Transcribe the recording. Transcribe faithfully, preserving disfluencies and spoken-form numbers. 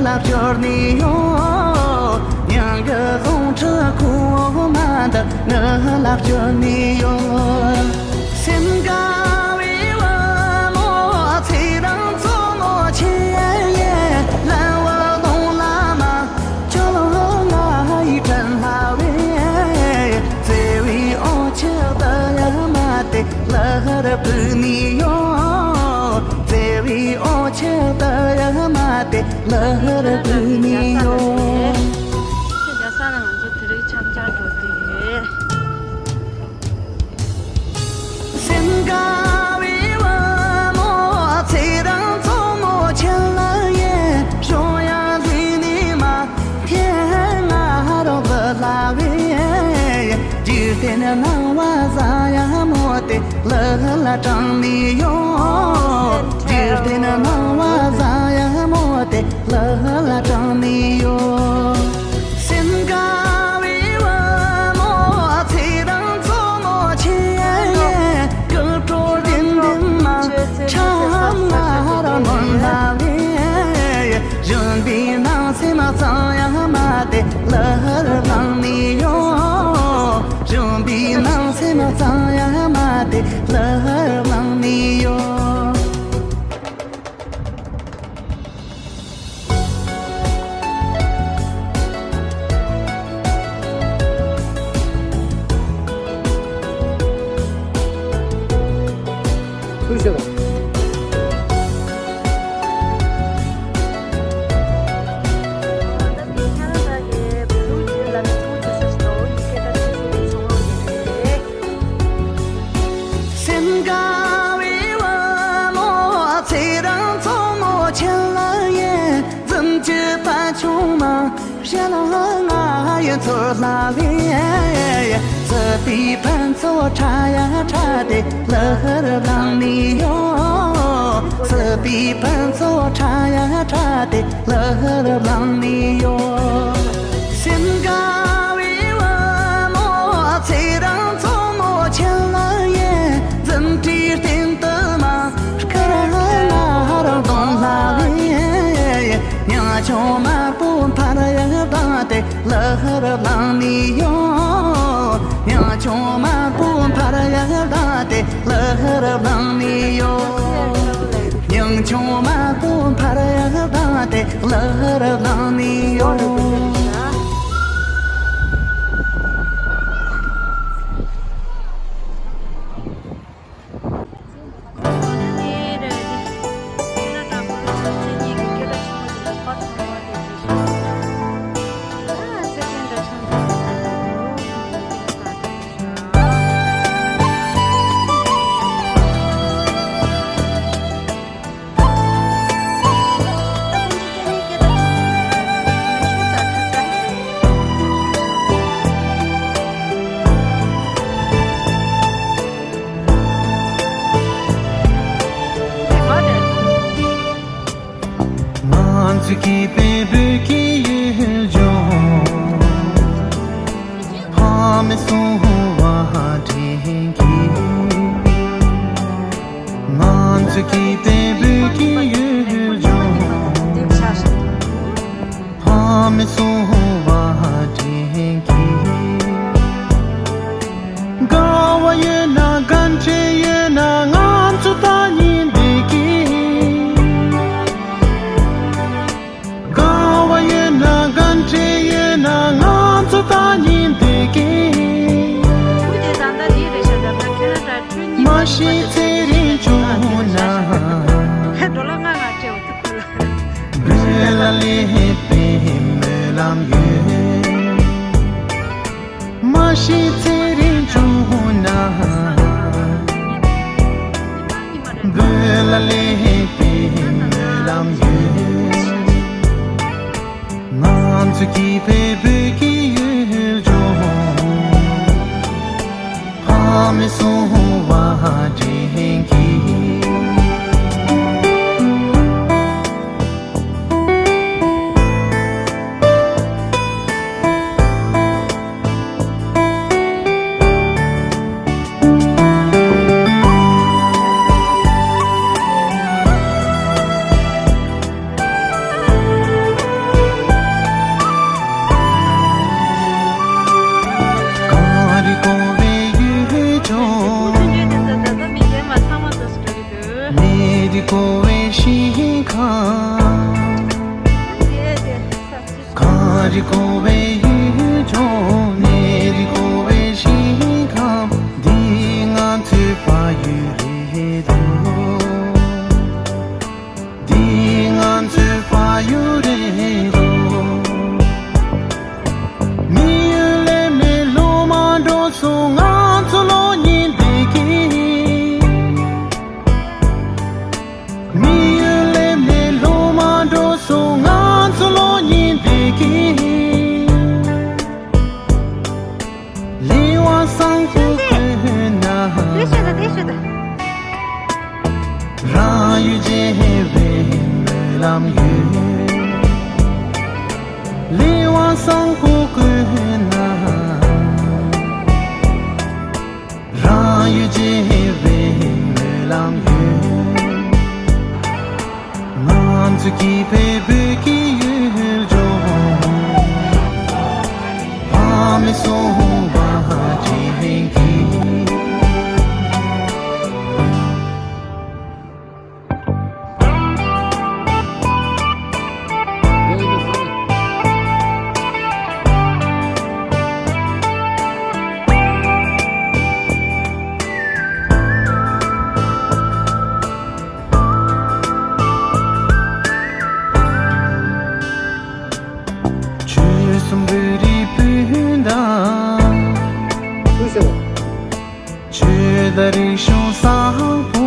ལ་བཅོལ་ནས་ཡོད། མྱང་གི་རྫོང་ཁྲི་ཁོ་མ་འདི་ངི་ལ་བཅོལ་ནས་ཡོད། སེམས་དགའ་བའི་བུ་མོ་ཚེ་རིང་མཚོ་མོ་ཆེ་ཡེ། ལམ་བུ་ལོང་ལ་མ་ཁྱོད་ང་ཡི་དྲིན་ལྷ་བས། བརྩེ་བའི་འོ་ཆེ་ད་ཡ་མ་དེ་ལ་ཧར་བུད་ནས་ཡོད། བརྩེ་བའི་འོ་ཆེ་ད་ཡ་མ་དེ་ལ་ཧར་བུད་ནས་ཡོད། ཁྱེད་རྒྱ་ས་ལ་ང་ཚོ་དེ་རིང་འཆམ་འཆམ་འགྲོ་གི་རེད། སེམས་དགའ་བའི་བུ་མོ་ཚེ་རིང་མཚོ་མོ་ཆེ་ལ་ཡེ། ཞོ་ཡང་ལུས་ནི་མ་ཐེ་ང་རོ་བུ་ལ་བེ། འཇིག་རྟེན་སྣང་བ་བཟང་ཡ་མོ་དེ་ལ་ལ་དྲངས་ནས་ཡོད། འཇིག་རྟེན་སྣང་བ་བཟང་ཡ་མོ་དེ་ལ་ལ་དྲངས་ནས་ཡོད། སེམས་དགའ་བའི་བུ་མོ་ཚེ་རིང་མཚོ་མོ་ཆེ་ཡེ། སྐུ་བྲོ་ལྡིང་ལྡིང་མ་ཁྲ་མ་ར་མོན་ལ་བེ། བཞོན་པའི་ནང་སེམས་གཙང་ཡ་མ་དེ་ལ་ལངས་ནས་ཡོད། བཞོན་པའི་ནང་སེམས་གཙང་ཡ་མ་དེ་ལ་ལངས་ནས་ཡོད། ཐུགས་རྗེ་ཆེ། སེམས་དགའ་བའི་བུ་མོ་ཚེ་རིང་མཚོ་མོ་ཆེ་ལ་ཡེ། འཛུམ་གྱི་པད་ཆུང་མ་བཞད་ལ་ང་ཡི་ཚོར་ལ་བེ། སྲིད་པའི་ཕུན་ཚོགས་ཕྲ་ཡ་ཕྲ་དེ་ལ་ཧར་ལངས་ནས་ཡོད། སྲིད་པའི་ཕུན་ཚོགས་ཕྲ་ཡ་ཕྲ་དེ་ལ་ཧར་ལངས་ནས་ཡོད། སེམས་དགའ་བའི་བུ་མོ་ཚེ་རིང་མཚོ་མོ་ཆེ་ལ་ཡེ། འཛུམ་བྲིས་སྟེང་དུ་མ་སྐར་ལ་ཧར་གདོང་ལ་བེ། ཉང་ཆུང་དམར་པོ་འཕར་ཡ་བཏང་སྟེ་ལ་ཧར་ལངས་ནས་ཡོད། ཉང་ཆུང་དམར་པོ་འཕར་ཡ་བཏང་སྟེ་ལ་ཧར་ལངས་ནས་ཡོད། ཉང་ཆུང་དམར་པོ་འཕར་ཡ་བཏང་སྟེ་ལ་ཧར་ལངས་ནས་ཡོད། ང་ཚོ་སྐྱིད་པའི་བོད་ཀྱི་ཡུལ་ལྗོངས། ཕ་མེས་སྲུང་བ་དྲན་གྱིས། ང་ཚོ་སྐྱིད་པའི་བོད་ཀྱི་ཡུལ་ལྗོངས། ཕ་མེས་སྲུང་བ་དྲན་གྱིས། དགའ་བ་ཡོད་ན་དགའ་འཕྲད་ཡོད་ན་ང་ཚོ་ད་ཉིན་བདེ་སྐྱིད། དགའ་བ་ཡོད་ན་དགའ་འཕྲད་ཡོད་ན་ང་ཚོ་ད་ཉིན་བདེ་སྐྱིད། མ་གཞི་ཚེ་རིང་བྱུང་ན། བོད་ལ་སླེབས་པའི་སྨོན་ལམ་ཡོད། མ་གཞི་ཚེ་རིང་བྱུང་ན། བོད་ལ་སླེབས་པའི་སྨོན་ལམ་ཡོད། ང་ཚོ་སྐྱིད་པའི་བོད་ཀྱི་ཡུལ་ལྗོངས། ཕ་མེས་སྲུང་བ་དྲན་གྱིས། རི་ཁོ་བའི་ཡུལ་ལྗོངས་ནས་རི་ཁོ་བའི་ཞིང་ཁམས་འདི་ང་ཚོའི་ཕ་ཡུལ་རེད་འདུག་འདི་ང་ཚོའི་ཕ་ཡུལ་རེད་འདུག་མི་ཡུལ་ལས་མེད་ལོ་མ་འགྲོ་སོང་ང་ཚོ་ལོ་གཉིས་འདི་གི་མི་ཡུལ་ལས་མེད་ལོ་མ་འགྲོ་སོང་ང་ཚོ་ལོ་གཉིས་འདི་གི་ལེ་བ་བཟང་པོ་ཀུན་ན། དེ་ཤོད་དང་དེ་ཤོད་དང་། རང་ཡུལ་བརྗེད་པའི་སྨོན་ལམ་ཡོད། ལེ་བ་བཟང་པོ་ཀུན་ན། རང་ཡུལ་བརྗེད་པའི་སྨོན་ལམ་ཡོད། ང་ཚོ་སྐྱིད་པའི་བོད་ཀྱི་ཡུལ་ལྗོངས། ཕ་མེས་སོང་བ་ཅན་གྱི། ཆོལ་གསུམ་བོད་རིགས་སྤུན་ཟླ། ཆོས་དང་རིག་གཞུང་བཟང་པོ།